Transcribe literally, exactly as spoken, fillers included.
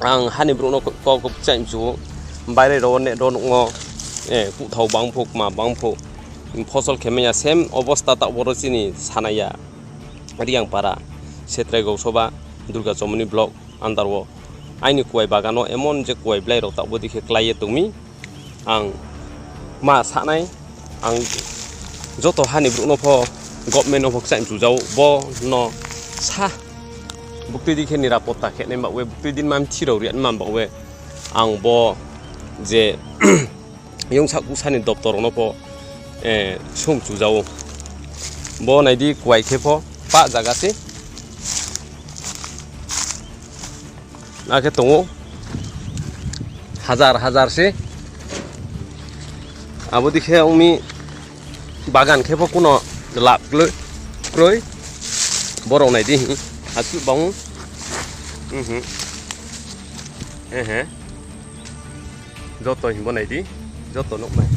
Ang hani borokno kok kok chaimsu, baire rok ne rok nukno, eh, kuthau bangphu, kma bangphu, phosol khe manya same obosta ta boro chini sanaya. Riang para, Setrai Gausoba, Durga Chomoni block under o. Aini kuwai bagano emon je kuwai blai rok ta bodi khe klaiye tongmi. Ang ma sanai, ang joto hani borokno pho government no pho kchai chujao, bo no sa buktui di khe nirapotta khe nai bagwi, buktui din mam thirok riya mam bagwi, ang bo je yung sak usani doptor no pho, eh, sum chujao. Bo nai di kuwai khe pho pa jaga se. Akhe tongo hajar hajar se. Abo dikhe ongmi bagan khe bo kuno lab kloi, kroi. Borok nai di hi, hachu bang. Mhm. Ehe. Joto himbo nai di, joto nuk nai.